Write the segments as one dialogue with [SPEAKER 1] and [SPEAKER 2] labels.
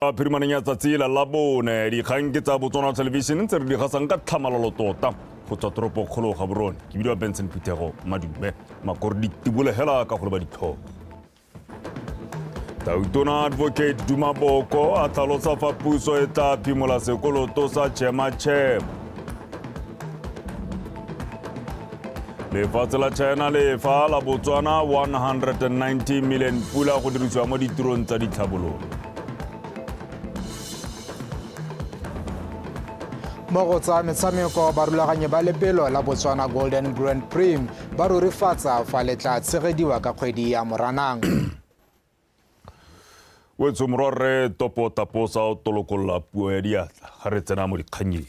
[SPEAKER 1] Phirimaneng ya tsatsi la Labone, dikgang ke tsa Botswana Television tse re di gasang ka tlhamalalo tota go tswa toropokgolo Gaborone. Ke bidiwa Benson Phuthego Madume. Makore di tibole hela ka go leba ditlhogo. Tautona Advocate Duma Boko a tlhalosa fa puso e tla phimola sekoloto sa Chema Chema. Lefatshe la China le fa la Botswana 190 million pula go dirisiwa mo ditirong tsa ditlhabololo.
[SPEAKER 2] Mo go tsa metshameko, barulaganyi ba lebelo la Botswana Golden Grand Prix ba rurifatsa fa le tla tshegediwa ka kgwedi ya Moranang.
[SPEAKER 1] Wetsho morwarre Topo Taposa o tolokolola puo ya diatla ga re tsena mo dikgannyeng.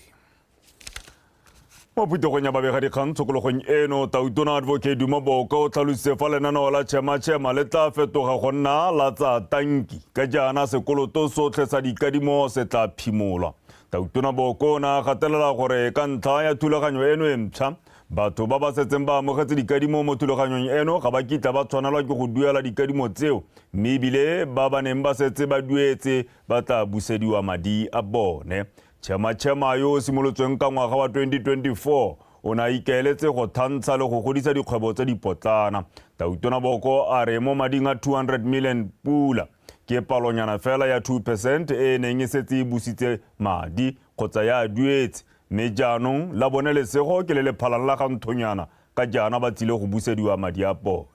[SPEAKER 1] Mo phuthegong ya babegadikgang tshokologong eno, Tautona Advocate Duma Boko o tlhalositse fa lenaneo la Chema Chema le tla fetoga go nna la tsa tanki ka jaana sekoloto sotlhe sa dikadimo se tla phimolwa. Tautona Boko o ne a gatelela gore ka ntlha ya thulaganyo eno e mpšha, batho ba ba setseng ba amogetse dikadimo mo thulaganyong eno ga ba kitla ba tshwanelwa ke go duela dikadimo tseo mme ebile ba ba neng ba setse ba duetse ba tla busediwa madi a bone. Chema Chema yo o simolotsweng ka ngwaga wa 2024 o ne a ikaeletse go thantsha le go godisa dikgwebo tse dipotlana. Tautona Boko a re mo mading a 200 million pula ke palonyana fela ya 2 percent e e neng e setse e busitse madi kgotsa ya duetse mme jaanong la bone lesego ke le le phalang la ga nthonyana ka jaana ba tsile go busediwa madi a bone.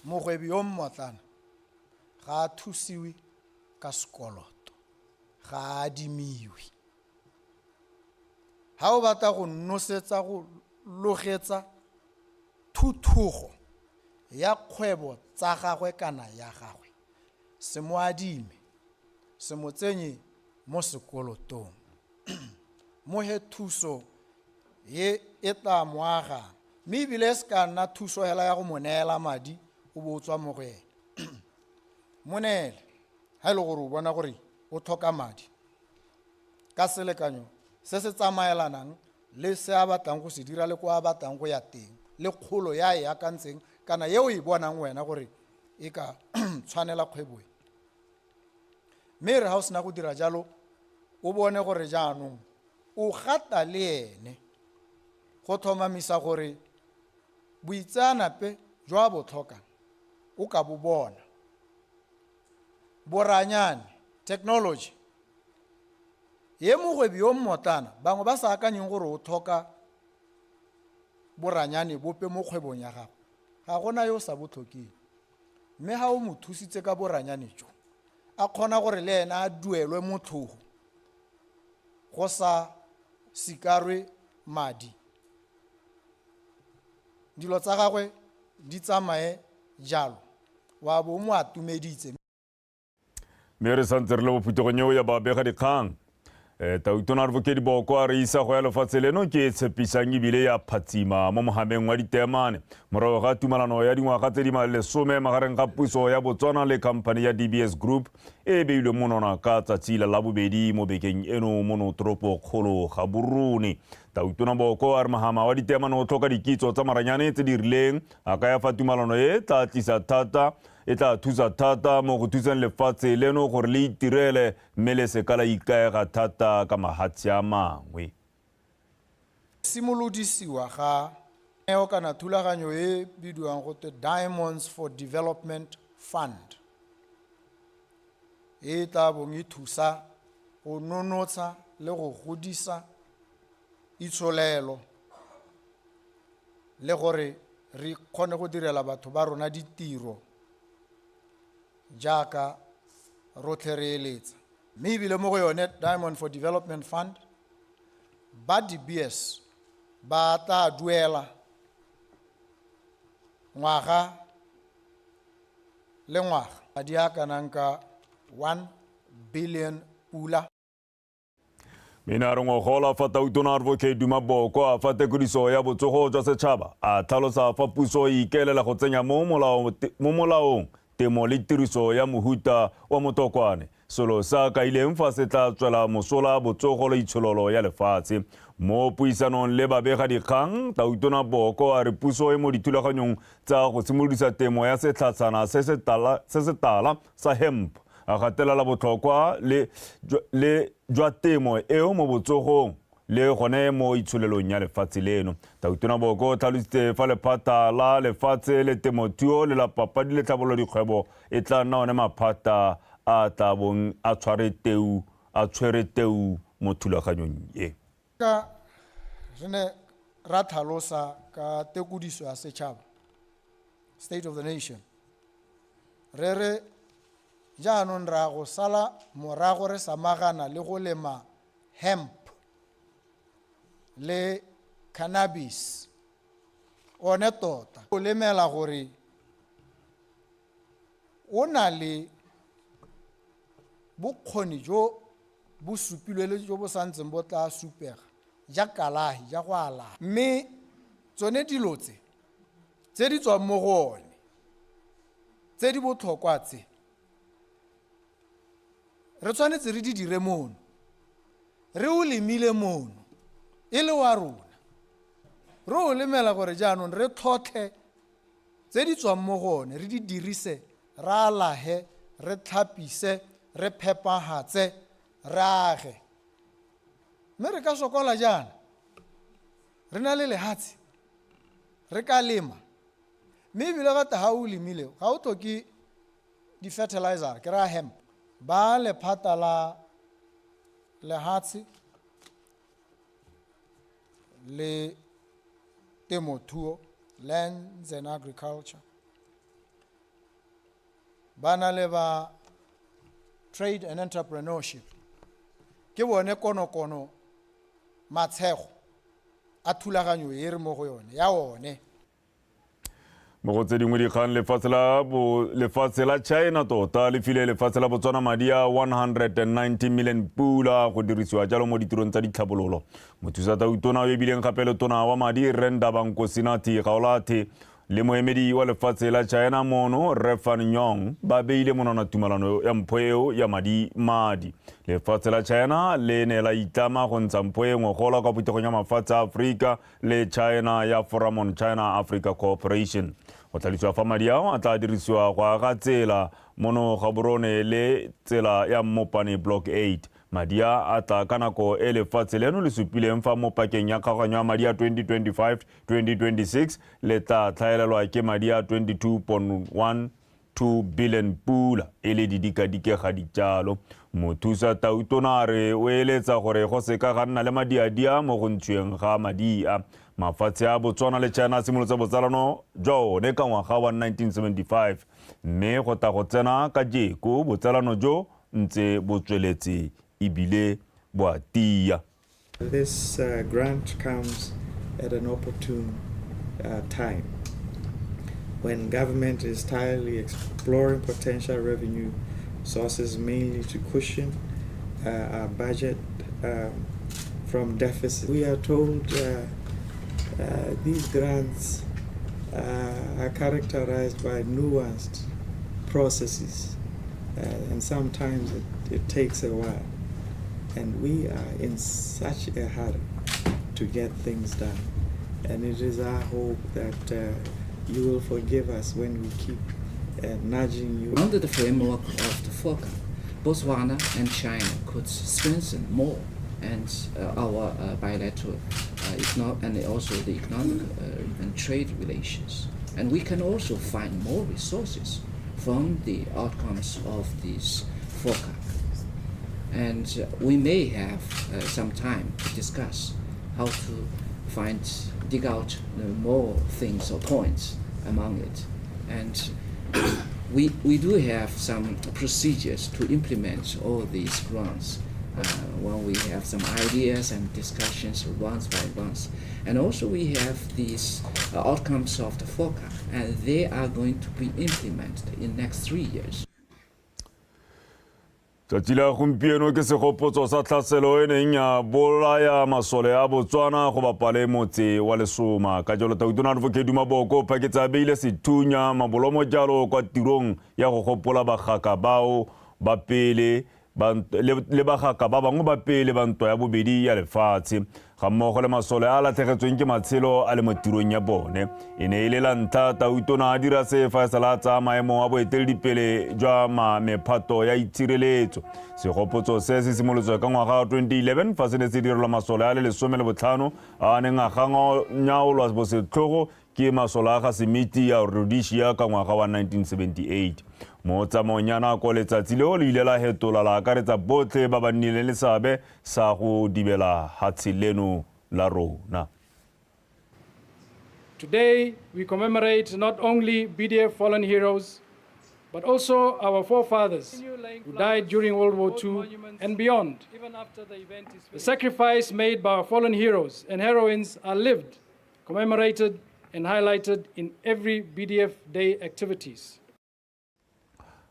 [SPEAKER 3] Mogwebi yo mmotlana ga a thusiwe ka sekoloto, ga a adimiwe. Ha o batla go nosetsa go logetsa thuthugo ya kgwebo tsa gagwe kana ya gagwe, se mo adime, se mo tsenye mo sekolotong. Mo he thuso ye e tla mo agang, mme ebile e se ka nna thuso hela ya go mo neela madi o bo o tswa mo go ene. Mo neele ha e le gore o bona gore o tlhoka madi ka selekanyo se se tsamaelanang le se a batlang go se dira le kwa a batlang go ya teng le kgolo ya e akantseng kana e o e bonang wena gore e ka tshwanela kgwebo e. Mme e re ha o sena go dira jalo o bone gore jaanong o gata le ene go tlhomamisa gore boitseanape jo a bo tlhokang o ka bo bona. Boranyane, technology, ye mogwebi yo mmotlana bangwe ba sa akanyeng gore o tlhoka boranyane bope mo kgwebong ya gagwe, ga gona yo o sa bo tlhokeng. Mme ga o mo thusitse ka boranyane jo, a kgona gore le ena a duelwe motlhogo go sa sikarwe madi, dilo tsa gagwe di tsamaye jalo, wa bo o mo atumeditse.
[SPEAKER 1] Mme re santse re le mo phuthegong eo ya babega dikgang. Tautona Advocate Boko a re isago ya lefatshe leno ke e tshepisang ebile ya phatsima mo mohameng wa diteemane morago ga tumalano ya dingwaga tse di lesome magareng ga puso ya Botswana le khamphani ya DBS Group e e beilweng monwana ka tsatsi la Labobedi mo bekeng eno mono toropo kgolo Gaborone. Tautona Boko a re mohama wa diteemane o tlhoka dikitso tsa maranyane tse di rileng a kaya fa tumalano e tla tlisa thata e tla thusa thata mo go thuseng lefatshe leno gore le itirele mme le seka la ikaega thata ka mahatshe a mangwe.
[SPEAKER 3] Simolodisiwa ga neo kana thulaganyo e bidiwang go twe Diamonds for Development Fund e e tla bong e thusa go nonotsha le go godisa itsholelo le gore re kgone go direla batho ba rona ditiro jaaka rotlhe re eletsa. Mme ebile mo go yone Diamond for Development Fund, ba De Beers ba tla duela ngwaga le ngwaga madi a kanang ka 1 billion pula.
[SPEAKER 1] Mme a re ngogola fa Tautona Advocate Duma Boko a fa tekodiso ya botsogo jwa setšhaba a tlhalosa fa puso e ikaelela go tsenya mo molaong temo le tiriso ya mohuta wa motokwane, selo se a kaileng fa se tla tswela mosola botsogo le itshololo ya lefatshe. Mo puisanong le babega dikgang, Tautona Boko a re puso e mo dithulaganyong tsa go simolodisa temo ya setlhatshana se se tala sa hemp. A gatelela botlhokwa le, le jwa temo eo mo botsogong le gone mo itsholelong ya lefatshe leno. Tautona Boko o tlhalositse fa lephata la lefatshe le temothuo le la papadi le tlhabololo dikgwebo e tla nna one maphata a tla bong a tshware teu a tshwere teu mo thulaganyong e.
[SPEAKER 3] Ka re ne ra tlhalosa ka tekodiso ya setšhaba, State of the Nation, re re jaanong ra go sala morago re samagana le go lema hemp le cannabis one tota o lemela gore o na le bokgoni jo bo supilwe le jo bo santseng bo tla supega ja kalahi ja go alafa mme tsone dilo tse tse di tswang mo go one tse di botlhokwa tse re tshwanetse re di dire mono re o lemile mono e le wa rona re o lemela gore jaanong re tlhotlhe tse di tswang mo go one re di dirise re alahe re tlhapise re phepagatse re age mme re ka sokola jaana re na le lehatshe re ka lema mme ebile gate ga o lemile ga o tlhoke di-fertilizer ke raya hemp ba lephata la lehatshe le temothuo lands and agriculture ba na le ba trade and entrepreneurship ke bone konokono matshego a thulaganyo e re mo go yone ya one.
[SPEAKER 1] Mo go tse dingwe dikgang, lefatshe la bo lefatshe la China tota le file lefatshe la Botswana madi a 190 million pula go dirisiwa jalo mo ditirong tsa ditlhabololo. Mothusa tautona yo ebileng gape le tona wa madi Rre Ndaba Nkosinathi Gaolathe le moemedi wa lefatshe la China mono Rre Fan Yong ba beile monwana tumalano ya mpho eo ya madi madi. Lefatshe la China le ne la itlama go ntsha mpho e ngogola kwa phuthegong ya mafatshe a Aforika le China ya Forum on China Africa Cooperation. Go tlhalosiwa fa madi ao a tla dirisiwa go aga tsela mono Gaborone le tsela ya Mmopane Block 8. Madi a a tla ka nako e lefatshe leno le supileng fa mo pakeng ya kgaoganyo ya madi a 2025-2026 le tla tlhaelelwa ke madi a 22.1 2 billion pula e le didikadike ga dijalo. Mothusa tautona a re o eletsa gore go seka ga nna le madiadia mo go ntshiweng ga madi a. Mafatshe a Botswana le China a simolotse botsalano jwa one ka ngwaga wa 1975 mme go tla go tsena ka jeko botsalano jo ntse bo tsweletse ebile bo a tia.
[SPEAKER 4] This grant comes at an opportune time when government is tirelessly exploring potential revenue sources, mainly to cushion our budget from deficit. We are told these grants are characterized by nuanced processes, and sometimes it takes a while. And we are in such a hurry to get things done. And it is our hope that you will forgive us when we keep nudging you.
[SPEAKER 5] Under the framework of the FOCAC, Botswana and China could strengthen more and our bilateral and also the economic and trade relations. And we can also find more resources from the outcomes of this FOCAC. And we may have some time to discuss how to dig out more things or points among it. And we do have some procedures to implement all these grants when we have some ideas and discussions once by once. And also we have these outcomes of the FOCAC, and they are going to be implemented in next 3 years.
[SPEAKER 1] Tsatsi la gompieno ke segopotso sa tlhaselo e neng ya bolaya masole a Botswana go bapa le motse wa Lesoma. Ka jalo tautona Advocate Duma Boko o phaketse a beile sethunya mabolomo jalo kwa tirong ya go gopola bagaka bao ba pele Le bagaka ba bangwe ba pele ba ntwa ya bobedi ya lefatshe ga mmogo le masole a latlhegetsweng ke matshelo a le mo tirong ya bone. E ne e le la ntlha Tautona a dira se fa e sala a tsaya maemo a boeteledipele jwa mephato ya itshireletso. Segopotso se se simolotswe ka ngwaga wa 2011 fa se ne se direlwa masole a le 15 a a neng a ganyaolwa bosetlhogo ke masole a ga Semiti ya Rhodesia ka ngwaga wa 1978. Mo tsamaong ya nako letsatsi leo le ile la hetola la akaretsa botlhe ba ba nnileng le seabe sa go dibela hatshe leno la rona.
[SPEAKER 6] Today, we commemorate not only BDF fallen heroes, but also our forefathers who died during World War II and beyond. The sacrifice made by our fallen heroes and heroines are lived, commemorated, and highlighted in every BDF Day activities.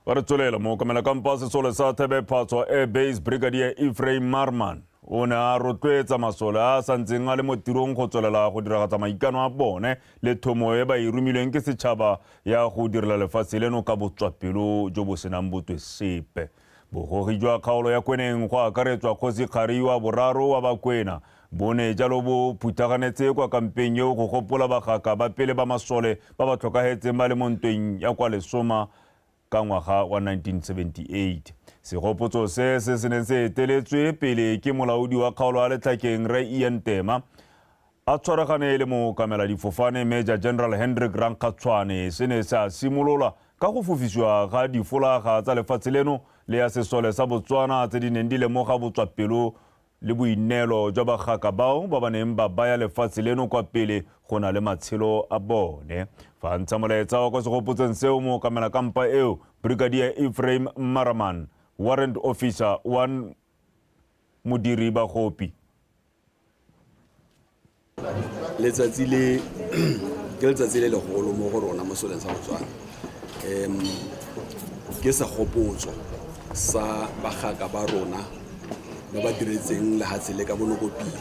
[SPEAKER 1] Ba re tswelela mookamela kampa sesole sa Thebephatshwa Air Base, Brigadier Ephraim Marman, o ne a rotloetsa masole a a santseng a le mo tirong go tswelela go diragatsa maikano a bone le thomo e ba e romilweng ke setšhaba ya go direla lefatshe leno ka botswapelo jo bo senang botwe sepe. Bogogi jwa kgaolo ya Kweneng go akaretswa Kgosi Kgari wa boraro wa Bakwena bo ne jalo bo phuthaganetse kwa kampeng eo go gopola bagaka ba pele ba masole ba ba tlhokahetseng ba le mo ntweng ya kwa Lesoma ka ngwaga wa 1978. Segopotso se se se neng se eteletswe pele ke molaodi wa kgaolo ya Letlhakeng Rre Ian Tema a tshwaragane le mookamela difofane Major General Hendrik Rankgatshwane se ne sa simolola ka go fofisiwa ga difolaga tsa lefatshe leno le ya sesole sa Botswana tse di neng di lemoga botswapelo le boineelo jwa bagaka bao ba ba neng ba baya lefatshe leno kwa pele go na le matshelo a bone. Fa a ntsha molaetsa wa kwa segopotsong seo, mookamela kampa eo, Brigadier Ephraim Maraman, Warrant Officer 1 Modiri Bagopi.
[SPEAKER 7] Letsatsi le ke letsatsi le legolo mo go rona mo soleng sa Botswana. Ke segopotso sa bagaka ba rona ba ba diretseng lehatshe le ka bonoko pila,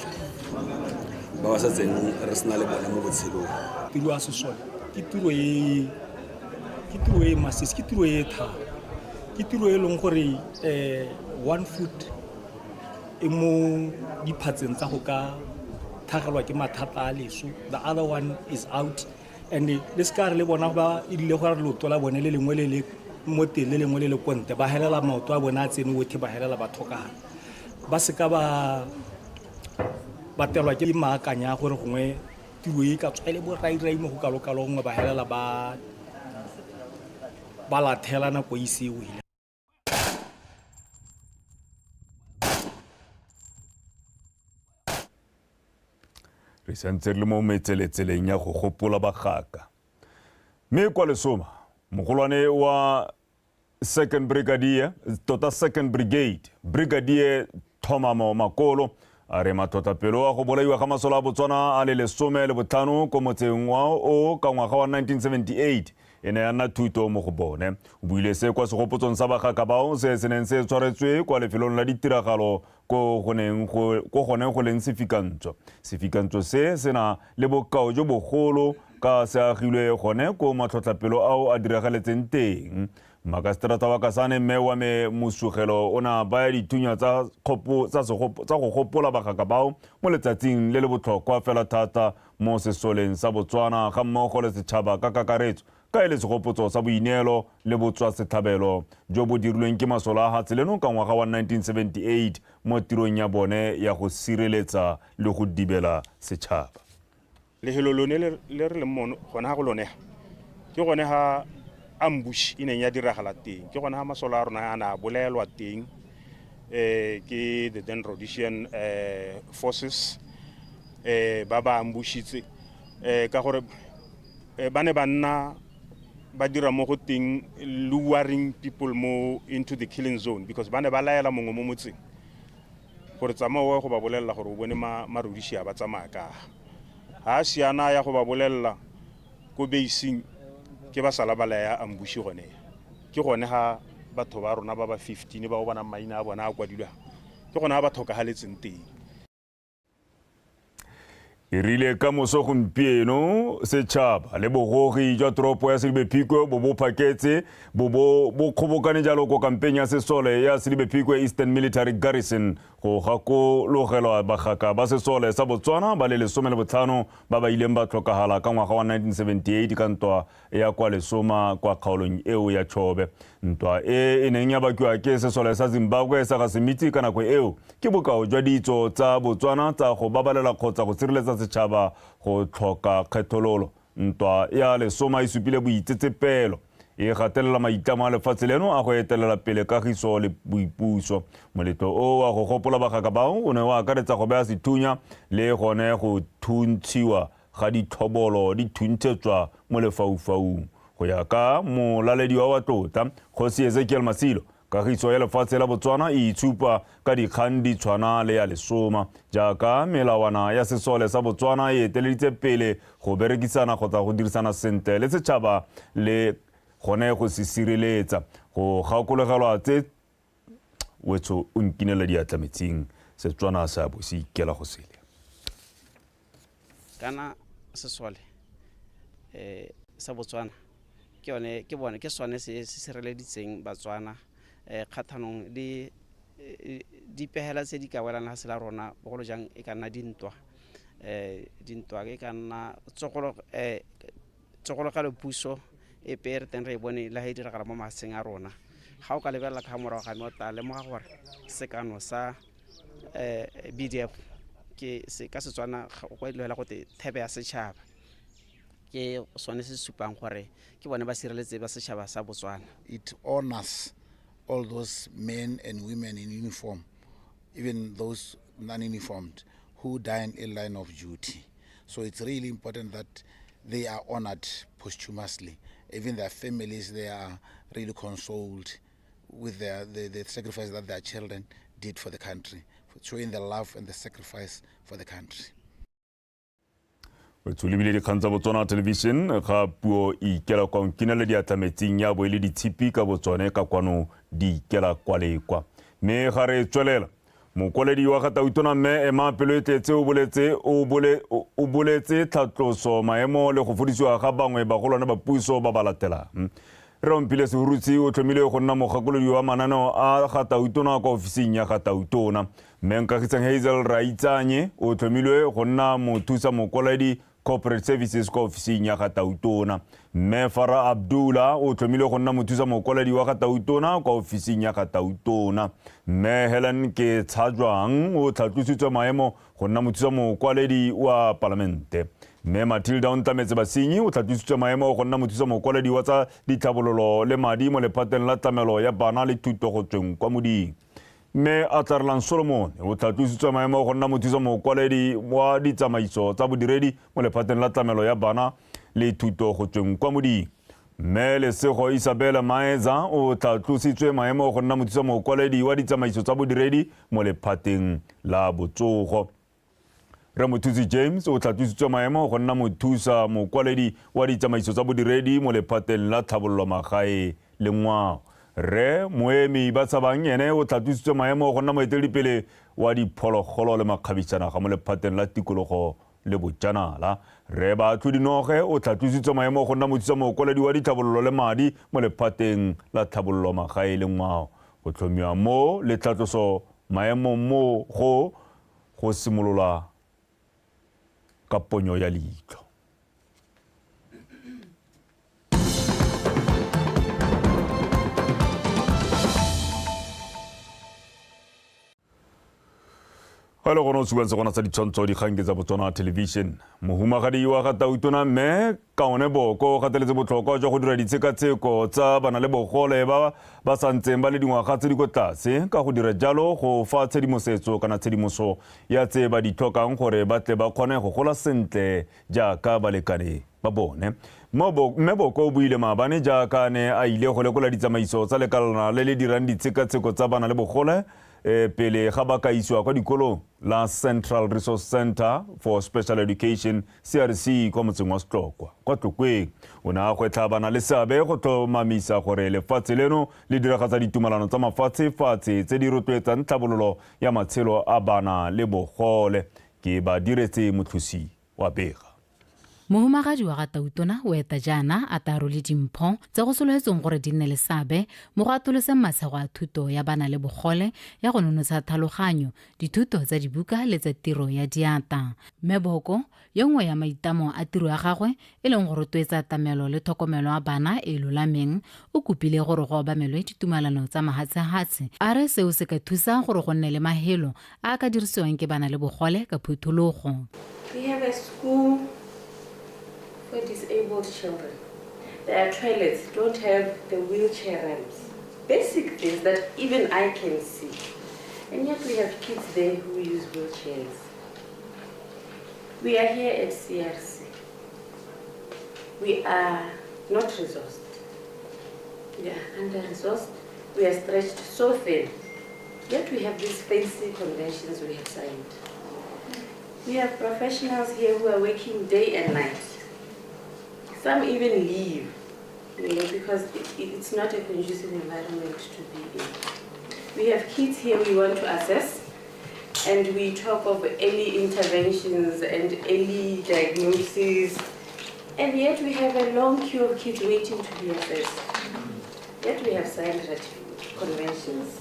[SPEAKER 7] ba ba setseng re sena le bone mo botshelong.
[SPEAKER 8] Tiro ya sesole ke tiro e ke tiro e masisi, ke tiro e thata, ke tiro e leng gore one foot e mo diphatseng tsa go ka thagelwa ke mathata a leso, the other one is out. And le se ka re le bona ba erile gore leoto la bone le lengwe le le mo teng le lengwe le le ko ntle, ba helela maoto a bone a tsene otlhe, ba helela ba tlhokagala, ba seka ba batelwa ke maakanya a gore gongwe tiro e ka tswa e le borairai mo go kalo-kalo, gongwe ba helela ba ba lathela nako e ise e wele.
[SPEAKER 1] Re santse re le mo metseletseleng ya go gopola bagaka. Mme kwa Lesoma, mogolwane wa Second Brigadier, tota Second Brigade, Brigadier Thomamo Makolo, a re matlhotlhapelo a go bolaiwa ga masole a Botswana a le 15 ko motseng wa o ka ngwaga wa 1978 e ne ya nna thuto mo go bone. O buile se kwa segopotsong sa bagaka bao se se neng se tshwaretswe kwa lefelong la ditiragalo ko go neng go ko gone go leng sefikantswe. Sefikantswe se se na le bokao jo bogolo ka se agilwe gone ko matlhotlhapelo ao a diragaletseng teng. Makaseterata wa Kasane mme wa me Mosugelo o ne a baya dithunya tsa tsa go gopola bagaka bao mo letsatsing le le botlhokwa fela thata mo sesoleng sa Botswana ga mmogo le setšhaba ka kakaretso, ka e le segopotso sa boineelo le botswasetlhabelo jo bo dirilweng ke masole a hatshe leno ka ngwaga wa 1978 mo tirong ya bone ya go sireletsa le go dibela setšhaba.
[SPEAKER 9] Lefelo lone le re leng mo gone ga go lone ke gone ga ambush e neng ya diragala teng, ke gone ga masole a rona a ne a bolaelwa teng ke the then Rhodesian forces ba ba ambushitse ka gore ba ne ba nna ba dira mo go teng luring people mo into the killing zone, because ba ne ba laela mongwe mo motseng gore tsamaya o ye go ba bolelela gore o bone ma-Rhodesia ba tsamaya ka ga a siana ya go ba bolelela ko baseng ke ba sala ba laya ambush gone. Ke gone ga batho ba rona ba ba 15 ba o bonang maina a bona a kwadilwe, ke gone ga ba tlhokagaletseng teng.
[SPEAKER 1] E rile ka moso gompieno setšhaba le bogogi jwa toropo ya Selibe-Phikwe bo bo phaketse bo bo bo kgobokane jalo ko kampeng ya sesole ya Selibe-Phikwe Eastern Military Garrison go gakologelwa bagaka ba sesole sa Botswana ba le 15 ba ba ileng ba tlhokagala ka ngwaga wa 1978 ka ntwa ya kwa Lesoma kwa kgaolong eo ya Chobe. Ntwa e e neng ya bakiwa ke sesole sa Zimbabwe sa ga Semitsi ka nako eo ke bokao jwa ditso tsa Botswana tsa go babalela kgotsa go sireletsa setšhaba go tlhoka kgethololo. Ntwa ya Lesoma e supile boitsetsepelo, e gatelela maitlamo a lefatshe leno a go etelela pele kagiso le boipuso. Moletlo o wa go gopola bagaka bao o ne wa akaretsa go beya sethunya le gone go thuntshiwa ga ditlhobolo di thuntshetswa mo lefaufaung. Go ya ka molalediwa wa tlotla, Kgosi Ezekiel Masilo, kagiso ya lefatshe la Botswana e itshupa ka dikgang di tshwana le ya Lesoma, jaaka melawana ya sesole sa Botswana e eteleditse pele go berekisana kgotsa go dirisana sentle le setšhaba le gone go se sireletsa. Go gakologelwa tse wetsho o nkinela diatla metsing, Setswana se a bo se ikela go sele.
[SPEAKER 10] Kana sesole eh sa Botswana ke yone ke bone ke sone se se sireleditseng Batswana eh kgathanong le dipegela tse di ka welang lefatshe la rona bogolo jang e ka nna dintwa eh dintwa e ka nna tsogolo eh tsogologelo puso epe e re teng re e bone le ga e diragala mo mafatsheng a rona ga o ka lebelela ka morago ga me o tla lemoga gore sekano sa BDF ke se ka Setswana go e gote thebe ya setšhaba ke sone se supang gore ke bone ba sireletse ba setšhaba sa Botswana.
[SPEAKER 11] It honors all those men and women in uniform, even those non-uniformed, who die in line of duty. So it's really important that they are honored posthumously. Even their families, they are really consoled with the sacrifice that their children did for the country, for showing the love and the sacrifice for the country.
[SPEAKER 1] Re tsholebile dikgang tsa Botswana Television ga puo e ikela kwa nkinele diatla metsing ya bo e le ditshipi ka botsone ka kwano di ikela kwa le kwa. Mme ga re tswelela, mokwaledi wa ga Tautona Mme Emma Peloetletse o boletse o bole o boletse tlhatloso maemo le go fodisiwa ga bangwe bagolwane ba puso ba ba latelang. Rre Omphile Sehurutshi o tlhomilwe go nna mogakolodi wa mananeo a ga Tautona kwa ofising ya ga Tautona. Mme Nkagisang Hazel Raitsanye o tlhomilwe go nna mothusa mokwaledi Corporate Services kwa ofising ya ga Tautona. Mme Farah Abdullah o tlhomilwe go nna mothusa mokwaledi wa ga Tautona kwa ofising ya ga Tautona. Mme Helen Ketshajwang o tlhatlositswe maemo go nna mothusa mokwaledi wa palamente. Mme Matilda Ontlametse Basinyi o tlhatlositswe maemo go nna mothusa mokwaledi wa tsa ditlhabololo le madi mo lephateng la tlamelo ya bana le thuto go tsweng kwa moding. Mme Atlarelang Solomon o tlhatlositswe maemo go nna mothusa mokwaledi wa ditsamaiso tsa bodiredi mo lephateng la tlamelo ya bana le thuto go tsweng kwa moding. Mme Lesego Isabella Maeza o tlhatlositswe maemo go nna mothusa mokwaledi wa ditsamaiso tsa bodiredi mo lephateng la botsogo. Rre Mothusi James o tlhatlositswe maemo go nna mothusa mokwaledi wa ditsamaiso tsa bodiredi mo lephateng la tlhabololo magae le ngwao. Rre Moemi Batshabang ene o tlhatlositswe maemo go nna moeteledipele wa diphologolo le makgabisanaga mo lephateng la tikologo le bojanala. Rre Baatlhodi Noge o tlhatlositswe maemo go nna mothusa mokwaledi wa ditlhabololo le madi mo lephateng la tlhabololo magae le ngwao. Go tlhomiwa mo le tlhatloso maemo mo go go simolola ka ponyo ya leitlho. Ga e le gone o tsubang segona sa ditshwantsho dikgang ke tsa Botswana Television. Mohumagadi wa ga Tautona Mme Kaone Boko o gateletse botlhokwa jwa go dira ditshekatsheko tsa bana le bogole ba ba sa ntseng ba le dingwaga tse di ko tlase ka go dira jalo go fa tshedimosetso kana tshedimoso ya tse ba di tlhokang gore ba tle ba kgone go gola sentle jaaka balekane ba bone. Mme Boko o buile maabane jaaka a ne a ile go lekola ditsamaiso tsa lekalana le le dirang ditshekatsheko tsa bana le bogole pele ga ba ka isiwa kwa dikolong la Central Resource Centre for Special Education, CRC, kwa motseng wa Setlokwa kwa Tlokweng. O ne a gwetlha bana le seabe go tlhomamisa gore lefatshe leno le diragatsa ditumalano tsa mafatshe-fatshe tse di rotloetsang tlhabololo ya matshelo a bana le bogole. Ke ba diretse motlhosi. wa bega.
[SPEAKER 12] Mohumagadi wa ga Tautona o eta jaana a ta role dimpho tse go solofetsweng gore di nne le seabe mo go atoloseng matshego a thuto ya bana le bogole ya go nonotsha tlhaloganyo, dithuto tsa dibuka le tsa tiro ya diata. Mme Boko, ye nngwe ya maitamo a tiro ya gagwe e leng go rotloetsa tamelo le tlhokomelo ya bana e e lolameng, o kopile gore go obamelwe ditumalano tsa mahatshehatshe. A re seo se ka thusa gore go nne le mahelo a a ka dirisiwang ke bana le bogole ka phuthologo.
[SPEAKER 13] We have a school for disabled children. Their toilets don't have the wheelchair ramps. Basic things that even I can see. And yet we have kids there who use wheelchairs. We are here at CRC. We are not resourced. We are under-resourced. We are stretched so thin. Yet we have these fancy conventions we have signed. We have professionals here who are working day and night. Some even leave, because it's not a conducive environment to be in. We have kids here we want to assess, and we talk of early interventions and early diagnosis, and yet we have a long queue of kids waiting to be assessed. Yet we have signed conventions.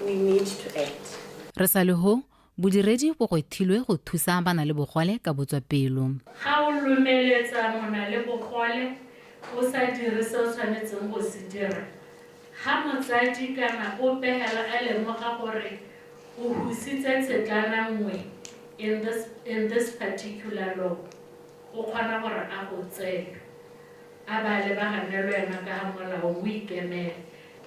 [SPEAKER 13] We need to act.
[SPEAKER 12] Re sa le ho, bodiredi bo gwethilwe go thusa bana le bogole ka botswapelo.
[SPEAKER 14] Ga o lomeletsa mona le bogole o sa dire se o tshwanetseng go se dira, ga motsadi kana ope hela a lemoga gore o husitse tshetlana nngwe in this particular law, o kgona gore a go tseye, a ba lebagane le wena ka ga molao o ikemele.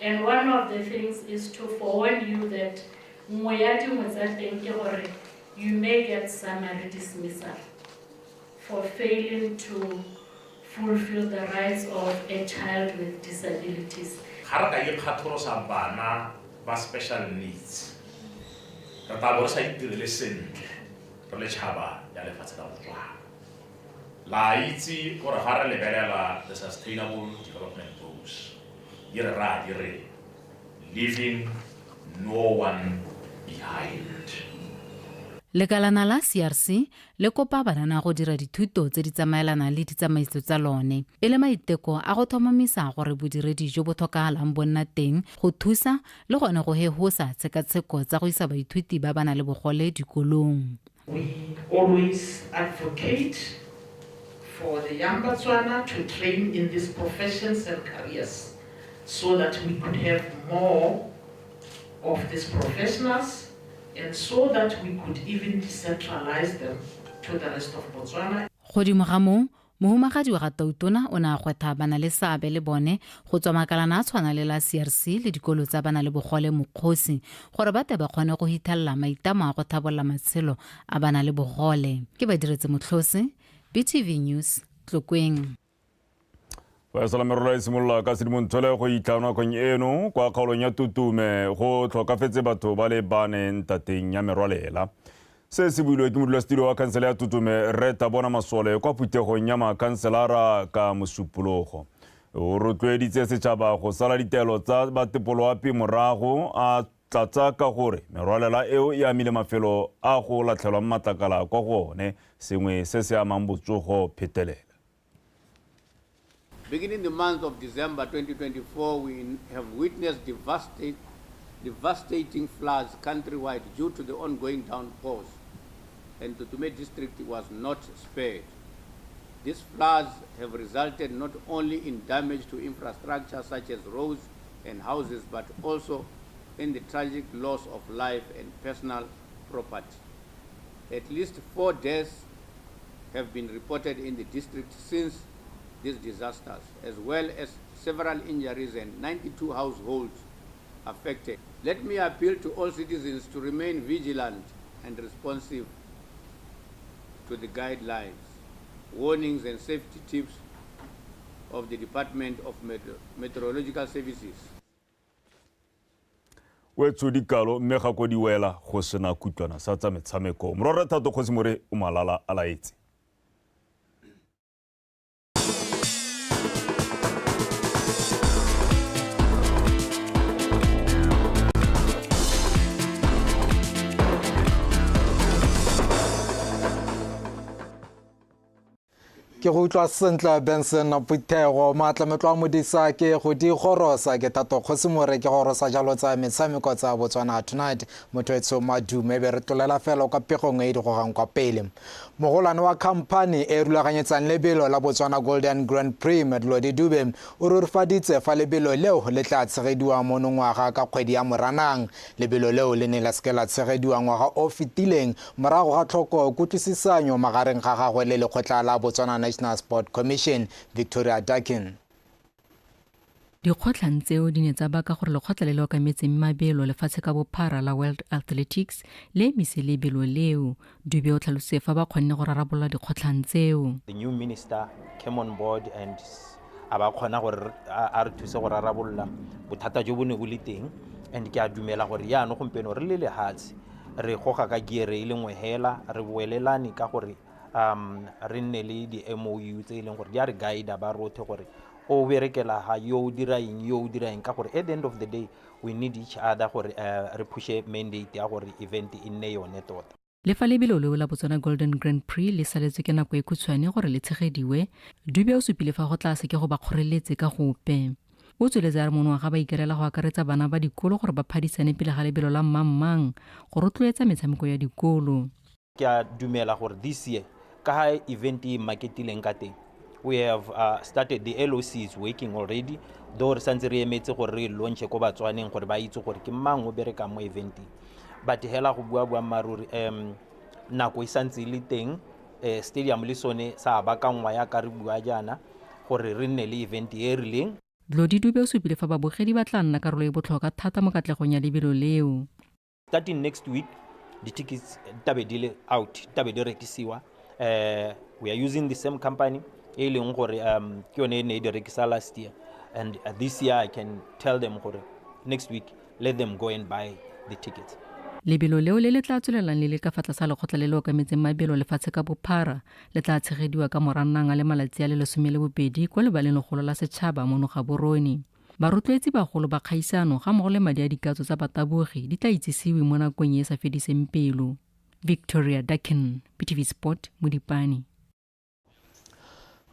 [SPEAKER 14] And one of the things is to forewarn you that nngwe ya dingwe tsa teng ke gore you may get summary dismissal for failing to fulfill the rights of a child with disabilities.
[SPEAKER 15] Ga re ka ikgatholosa bana ba special needs, re tla bo re sa itirele sentle re le tšhaba ya lefatshe la Botswana. La itse gore ga re lebelela the Sustainable Development Goals, di re raya di re leaving no one behind.
[SPEAKER 12] Lekalana la CRC le kopa banana go dira dithuto tse di tsamaelanang le ditsamaiso tsa lone e le maiteko a go tlhomamisa gore bodiredi jo bo tlhokagalang bo nna teng go thusa le gone go hehosa tshekatsheko tsa go isa baithuti ba ba nang le bogole dikolong.
[SPEAKER 16] We always advocate for the young Batswana to train in these professions and careers so that we could have more of these professionals and so that we could even decentralize them to the rest of Botswana.
[SPEAKER 12] Godimo ga moo, mohumagadi wa ga Tautona o ne a gwetha bana le seabe le bone go tswa makalana a tshwana le la CRC le dikolo tsa bana le bogole mokgosi gore ba tle ba kgone go hithelela maitamo a go thabolola matshelo a bana le bogole. Ke ba diretse Motlhose, BTV News, Tlokweng.
[SPEAKER 1] Fa merolo e simolola ka Sedimonthole go itlha nakong eno kwa kgaolong ya Tutume go tlhokafetse batho ba le bane ntateng ya merwalela. Se se builwe ke modulasetilo wa khansele ya Tutume Rre Tabona Masole kwa phuthegong ya makhanselara ka Mosupologo. O rotloeditse setšhaba go sala ditaelo tsa batepoloapi morago a tlatsa ka gore merwalela eo e amile mafelo a go latlhelwang matlakala kwa go one, sengwe se se amang botsogo phetelela.
[SPEAKER 17] Beginning the month of December 2024, we have witnessed devastating floods countrywide due to the ongoing downpours, and Tutume district was not spared. These floods have resulted not only in damage to infrastructure such as roads and houses, but also in the tragic loss of life and personal property. At least 4 deaths have been reported in the district since these disasters, as well as several injuries and 92 households affected. Let me appeal to all citizens to remain vigilant and responsive to the guidelines, warnings and safety tips of the Department of Meteorological Services.
[SPEAKER 1] Wetso dikalo mme ga ko di wela go sena kutlwana sa tsa metshameko. Morwarre Thato Kgosimore o malala a laetse.
[SPEAKER 2] Ke go utlwa sentle, Benson Phuthego. Maatlametlo a modisa ke go di gorosa ke Thato Kgosimore, ke gorosa jalo tsa metshameko tsa Botswana Tonight. Motho etsho madume be re tlolela fela kwa pegong e e di gogang kwa pele. Mogolwane wa khamphani e rulaganyetsang lebelo la Botswana Golden Grand Prix, Medlodi Dube, o rurifaditse fa lebelo leo le tla tshegediwa monongwaga ka kgwedi ya Moranang. Lebelo leo le ne la seke la tshegediwa ngwaga o fetileng morago ga tlhoko kutlwisisanyo magareng ga gagwe le lekgotla la Botswana National Sport Commission. Victoria Dakin.
[SPEAKER 18] Dikgotlhang tseo di ne tsa baka gore lekgotla le le okametseng mabelo lefatshe ka bophara la World Athletics le emise lebelo leo. Dube o tlhalositse fa ba kgonne go rarabolola dikgotlhang tseo.
[SPEAKER 19] The new minister came on board and a ba kgona gore a re thuse go rarabolola bothata jo bo ne bo le teng, and ke a dumela gore yaanong gompieno re le lehatshe re goga ka gear e le nngwe hela, re boelelane ka gore re nne le di-MOU tse e leng gore di a re guide ba rothe gore o berekela ha yo o dira eng, yo o dira eng, ka gore at the end of the day we need each other gore re pushe mandate ya gore event e nne yone tota.
[SPEAKER 18] Le fa lebelo leo la Botswana Golden Grand Prix le saletswe ke nako e khutshwane gore le tshegediwe, Dube o supile fa go tla seke go ba kgoreletse ka gope. O tsweletse a re monongwaga ba ikaelela go akaretsa bana ba dikolo gore ba phadisane pele ga lebelo la mmangmang go rotloetsa metshameko ya dikolo.
[SPEAKER 19] Ke a dumela gore this year ka ha event e marketileng ka teng, we have started, the LOC is working already, though re santse re emetse gore re launche ko Batswaneng gore ba itse gore ke mang o berekang mo eventing, but hela go bua boammaaruri, nako e santse e le teng, stadium le sone sa baakangwa yaka re bua jaana gore re nne le event e e rileng.
[SPEAKER 18] Dlodi Dube o supile fa babogedi ba tla nna karolo e botlhokwa thata mo katlegong ya lebelo leo.
[SPEAKER 19] Starting next week, di-tickets tabe di le out, tabe di rekisiwa. We are using the same company e leng gore ke yone e ne e di rekisa last year, and this year I can tell them gore next week let them go and buy the tickets.
[SPEAKER 18] Lebelo leo le le tla tswelelang le le ka fa tlase ga lekgotla le le okametseng mabelo lefatshe ka bophara le tla tshegediwa ka Moranang a le malatsi a le 12 kwa lebaleng legolo la setšhaba mono Gaborone. Barotloetsi bagolo ba kgaisano ga mmogo le madi a dikatso tsa batabogi di tla itsisiwe mo nakong e e sa fediseng pelo. Victoria Dakin, BTV Sport, Modipane.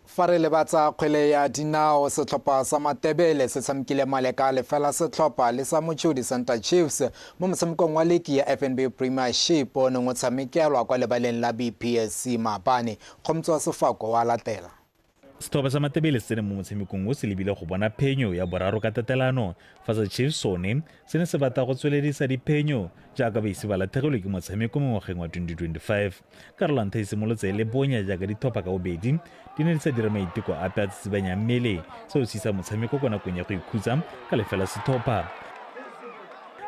[SPEAKER 2] Fa re lebatsa kgwele ya dinao, setlhopha sa Matebele se tshamekile maleka lefela setlhopha le sa Mochudi Center Chiefs mo motshamekong wa liki ya FNB Premiership o neng o tshamekelwa kwa lebaleng la BPSC maabane. Kgomotso wa Sefako wa latela.
[SPEAKER 20] Setlhopha sa Matebele se tsene mo motshamekong o se lebile go bona phenyo ya boraro ka tatelano, fa sa Chiefs sone se ne se batla go tsweledisa diphenyo jaaka ba ise ba latlhegelwe ke motshameko mo ngwageng wa 2025. Karolo ya ntlha e simolotse e le bonya jaaka ditlhopha ka bobedi di ne di sa dire maiteko ape a tsitsibanyang mmele, seo se isa motshameko kwa nakong ya go ikhutsa ka lefela setlhopha.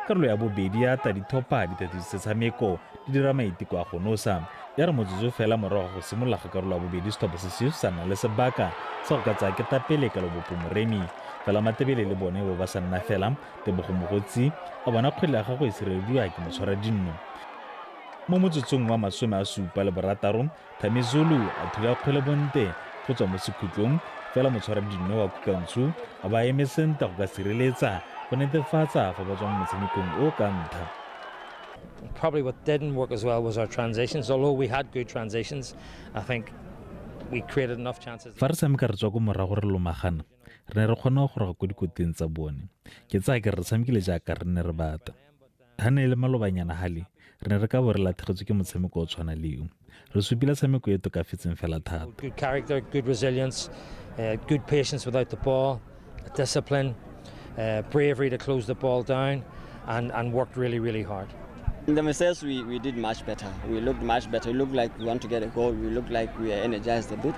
[SPEAKER 20] Karolo ya bobedi ya ta ditlhopha di thatisitse tshameko di dira maiteko a go nosa. Ya re motsotso fela morago ga go simolola ga karolo ya bobedi, setlhopha se Chiefs sa nna le sebaka sa go ka tsaya ketapele ka Lebopo Moremi. Fela Matebele le bone bo ba sa nna fela, Tebogo Mogotsi a bona kgwele ya gagwe e sirelediwa ke motshwaradinno. Mo motsotsong wa 76, Thami Zulu a thula kgwele bonte go tswa mo sekhutlong, fela motshwaradinno wa Kukantshu a ba eme sentle go ka sireletsa go netefatsa fa ba tswa mo motshamekong o ka ntlha.
[SPEAKER 21] Probably what didn't work as well was our transitions. Although we had good transitions, I think we created enough chances.
[SPEAKER 20] Fa re tshameka re tswa ko morago re lomagana, re ne re kgona go goroga ko dikoteng tsa bone. Ke tsaya ke re tshamekile jaaka re ne re batla. Ha ne e le malobanyana hale, re ne re ka bo re latlhegetswe ke motshameko o tshwana le o. Re supile tshameko e tokafetseng fela thata.
[SPEAKER 21] Good character, good resilience, good patience without the ball, discipline, bravery to close the ball down, and worked really, really hard.
[SPEAKER 22] In the mistakes, we did much better. We looked much better. We looked like we want to get a goal. We looked like we are energized a bit.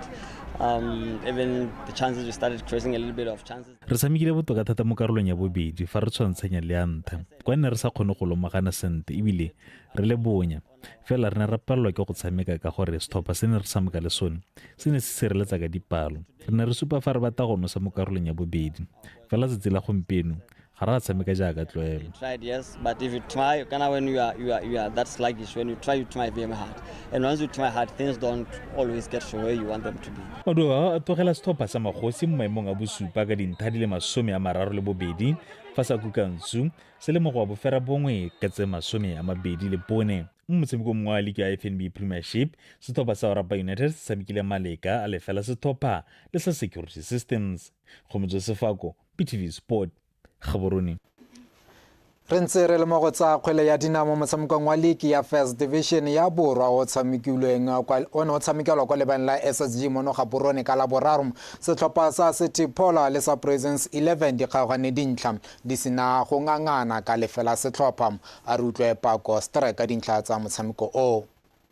[SPEAKER 22] Even the chances, we started creating a little bit of chances.
[SPEAKER 20] Re tshamekile botoka thata mo karolong ya bobedi fa re tshwantshanya le ya ntlha, kwa nne re sa kgone go lomagana sentle ebile re le bonya. Fela re ne re palelwa ke go tshameka ka gore setlhopha se ne re tshameka le sone se ne se sireletsa ka dipalo. Re ne re supa fa re batla go nosa mo karolong ya bobedi. Fela tsatsi la gompieno Ga re a tshameka jaaka tlwaelo.
[SPEAKER 22] Tried, yes, but if you try, kind of when you are that sluggish, when you try very hard. And once you try hard, things don't always get to where you want them to be.
[SPEAKER 20] Maduo a a tlogela setlhopha sa Magosi mo maemong a bosupa ka dintlha di le 32, fa sa Kukantsu se le mo go wa boferabongwe ka tse 24. Mo motshamekong mongwe wa liki ya FNB Premiership, setlhopha sa Orapa United se tshamekile maleka a lefela setlhopha le sa Security Systems. Kgomotso Sefako, BTV Sport, Gaborone.
[SPEAKER 2] Re ntse re le mo go tsa kgwele ya dinao mo motshamekong wa liki ya First Division ya Borwa o tshamekilweng kwa o ne o tshamekelwa kwa lebaleng la SSG mono Gaborone ka Laboraro. Setlhopha sa City Polo le sa Prisons 11 di kgaogane dintlha di sena go ngangana ka lefela setlhopha. A re utlwe Pako Strike ka dintlha tsa motshameko o.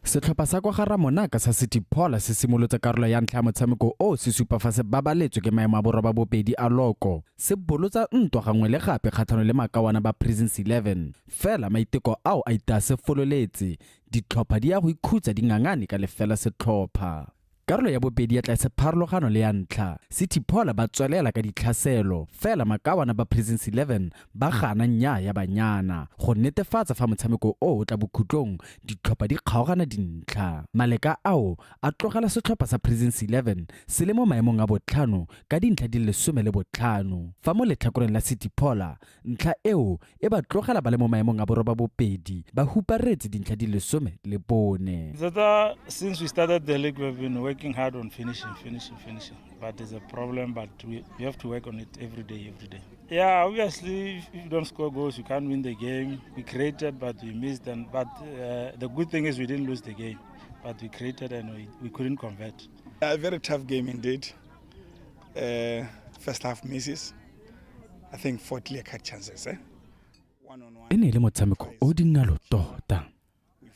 [SPEAKER 3] Setlhopha sa kwa ga Ramonaka sa City Polo se simolotse karolo ya ntlha ya motshameko o se supa fa se babaletswe ke maemo a borobabobedi a loko. Se bolotsa ntwa gangwe le gape kgatlhanong le makawana ba Prisons 11. Fela maiteko ao a itaya se fololetse. Ditlhopha di ya go ikhutsa di ngangane ka lefela setlhopha. Karolo ya bobedi ya tla se pharologano le ya ntlha. City Polo ba tswelela ka ditlhaselo, fela makawana ba Prisons 11 ba gana nnyaa ya banyana. Go netefatsa fa motshameko o o tla bokhutlong, ditlhopha di kgaogana dintlha. Maleka ao a tlogela setlhopha sa Prisons 11 se le mo maemong a botlhano ka dintlha di le 15. Fa mo letlhakoreng la City Polo, ntlha eo e ba tlogela ba le mo maemong a borobabobedi, ba huparetse dintlha di le 14.
[SPEAKER 4] Zeta, since we started the league, we've been working hard on finishing. But there's a problem, but we have to work on it every day. Yeah, obviously, if you don't score goals, you can't win the game. We created, but we missed. But the good thing is we didn't lose the game. But we created and we couldn't convert.
[SPEAKER 23] A very tough game indeed. First half misses. I think 4 clear-cut chances.
[SPEAKER 3] E ne e le motshameko o dingalo tota.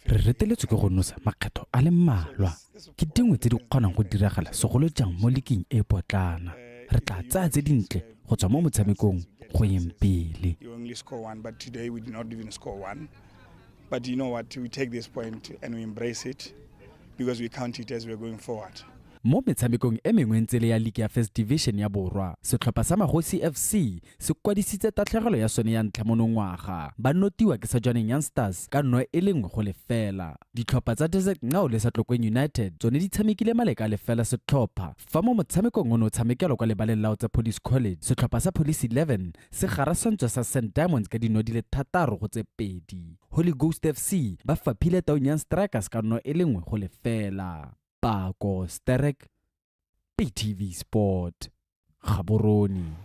[SPEAKER 3] Re reteletswe ke go nosa makgetho a le mmalwa. Ke dingwe tse di kgonang go diragala segolo jang mo liking e potlana. Re tla tsaya tse dintle go tswa mo motshamekong go yeng pele.
[SPEAKER 23] You only score one, but today we did not even score one. But you know what, we take this point and we embrace it because we count it as we are going forward.
[SPEAKER 3] Mo metshamekong e mengwe ntse le ya liki ya First Division ya Borwa, setlhopha sa Magosi FC se kwadisitse tatlhegelo ya sone ya ntlha monongwaga. Ba notiwa ke sa Jwaneng Young Stars ka 1-0. Ditlhopha tsa Desert Ngao le sa Tlokweng United tsone di tshamekile maleka a lefela setlhopha. Fa mo motshamekong o ne o tshamekelwa kwa lebaleng la Otse Police College, setlhopha sa Police 11 se garasantswe sa St Diamonds ka dino di le 6-2. Holy Ghost FC ba faphile Taung Young Strikers ka 1-0. Pako Sterek, BTV Sport, Gaborone.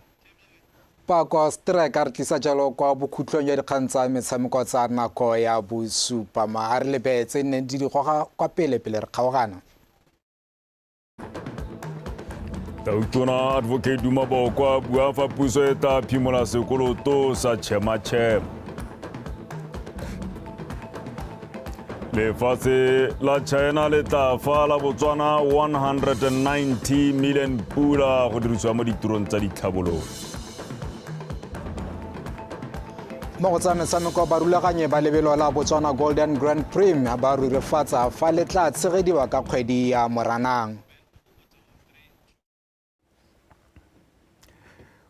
[SPEAKER 2] Pako Sterek a re tlisa jalo kwa bokhutlong jwa dikgang tsa metshameko tsa nako ya bosupa. Ma a re lebetse nne di di goga kwa pele pele re kgaogana.
[SPEAKER 1] Tautona Advocate Duma Boko a bua fa puso e tla phimola sekoloto sa Chema-Chema. Lefatshe la China le tla fa la Botswana 190 million pula go dirisiwa mo ditirong tsa ditlhabololo.
[SPEAKER 2] Mo go tsa metshameko, barulaganyi ba lebelo la Botswana Golden Grand Prix ba rurifatsa fa le tla tshegediwa ka kgwedi ya Moranang.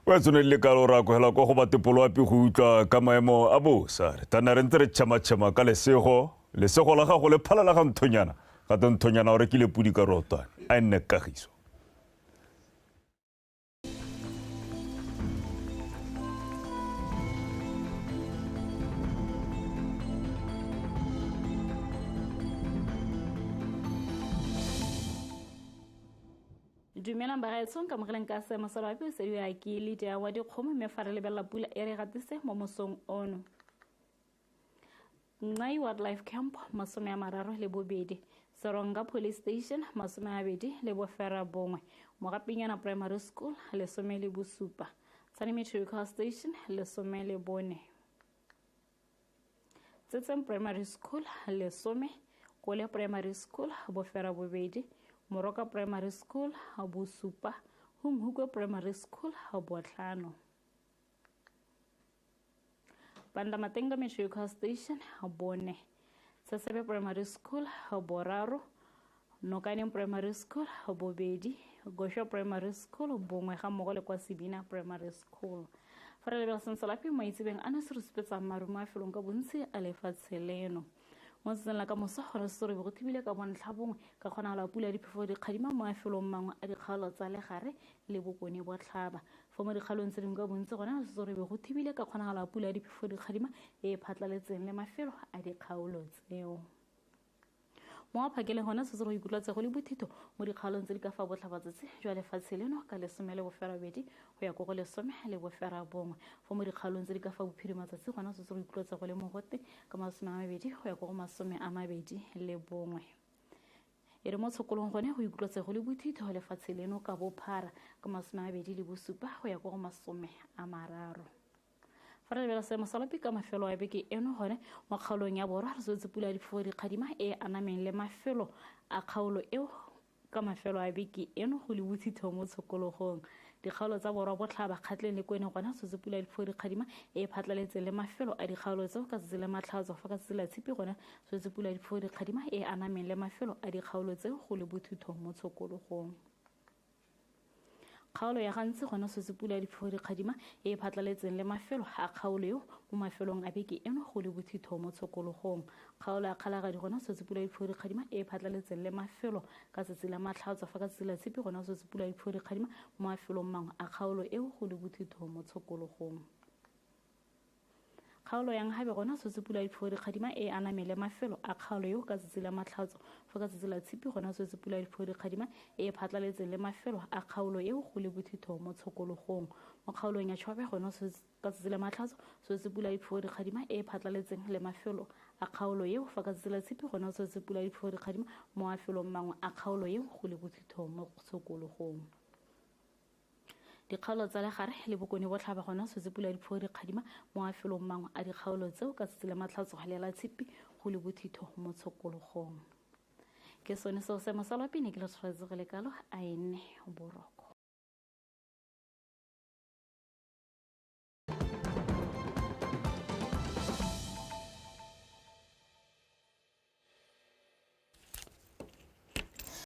[SPEAKER 1] O tshwanetse ka lo ra kwela kwa go batepoloapi go utlwa ka maemo a bosa. Re tla re ntse re tšhama-tšhama ka lesego. Lesego la gago le phala la ga nthonyana. Gape nthonyana o rekile pudi ka rotwane. A nne kagiso.
[SPEAKER 24] Dumelang bagaetsho, nkamogeleng ka seemo sa loapi se ya ke Lydia wa dikgomo, mme fa re lebelela pula e re gatise mo mosong ono. Nxai Wildlife Camp 32, Seronga Police Station 29, Mogapinyana Primary School 17, Tsane Meteorological Station 14, Tsetseng Primary School 10, Kole Primary School 8, Moroka Primary School 7, Hunhukwe Primary School 5. Pandamatenga Meteorological Station 4, Sesebe Primary School 3, Nokaneng Primary School 2, Gosho Primary School 1 ga mmogo le kwa Sebina Primary School. Fa re lebela senselapi mo itsebeng a ne se re supetsang maru mo mafelong ka bontsi a lefatshe leno. Mo tsatsing la ka moso gone se go thibile ka bontlha bongwe ka kgonagalo ya pula ya diphefo dikgadima mo mafelong mangwe a dikgaolo tsa legare le bokone botlhaba. Fa mo dikgaolong tse dingwe ka bontsi gone se go thibile ka kgonagalo ya pula ya diphefo dikgadima e e phatlaletseng le mafelo a dikgaolo tseo. Mo phakeleng gona setse go ikutlwatse go le bothitho mo dikgaolong tse di ka fa botlhabatsatsi jwa lefatshe leno ka 18 go ya ko go 19. Fa mo dikgaolong tse di ka fa bophirimatsatsi gona setse go ikutlwatse go le mogote ka 20 go ya ko go 21. E re mo tshokolong gone go ikutlwatse go le bothitho lefatshe leno ka bophara ka 27 go ya ko go 30. Fa re lebela seemo sa loapi ka mafelo a beke eno gone mo kgaolong ya borwa re tswetse pula ya diphefo dikgadima e e anameng le mafelo a kgaolo eo ka mafelo a beke eno go le bothitho mo tshokologong. Dikgaolo tsa borwa botlhaba Kgatleng le Kweneng gona tswetse pula ya diphefo dikgadima e e phatlaletseng le mafelo a dikgaolo tseo ka tsatsi la Matlhatso. Fa ka tsatsi la Tshipi gone tswetse pula ya diphefo dikgadima e e anameng le mafelo a dikgaolo tseo go le bothitho mo tshokologong. Kgaolo ya gantsi gona swetse pula ya diphefo dikgadima e e phatlaletseng le mafelo a kgaolo eo mo mafelong a beke eno go le bothitho mo tshokologong. Kgaolo ya Kgalagadi gona swetse pula ya diphefo dikgadima e e phatlaletseng le mafelo ka tsatsi la Matlhatso. Fa ka tsatsi la Tshipi gona swetse pula ya diphefo dikgadima mo mafelong mangwe a kgaolo eo go le bothitho mo tshokologong. Kgaolo ya Nhabe gona swetse pula ya diphefo dikgadima e e anameng le mafelo a kgaolo eo ka tsatsi la Matlhatso. Fa ka tsatsi la Tshipi gona swetse pula ya diphefo dikgadima e e phatlaletseng le mafelo a kgaolo eo go le bothitho mo tshokologong. Mo kgaolong ya Chobe gona ka tsatsi la Matlhatso swetse pula ya diphefo dikgadima e e phatlaletseng le mafelo a kgaolo eo. Fa ka tsatsi la Tshipi gona swetse pula ya diphefo dikgadima mo mafelong mangwe a kgaolo eo go le bothitho mo tshokologong. Dikgaolo tsa legare le bokone botlhaba gona swetse pula ya diphefo dikgadima mo mafelong mangwe a dikgaolo tseo ka tsatsi la Matlhatso le la Tshipi go le bothitho mo tshokologong. Ke sone seo seemo sa loapi ne ke le tshwaretse go le kalo, a e nne boroko.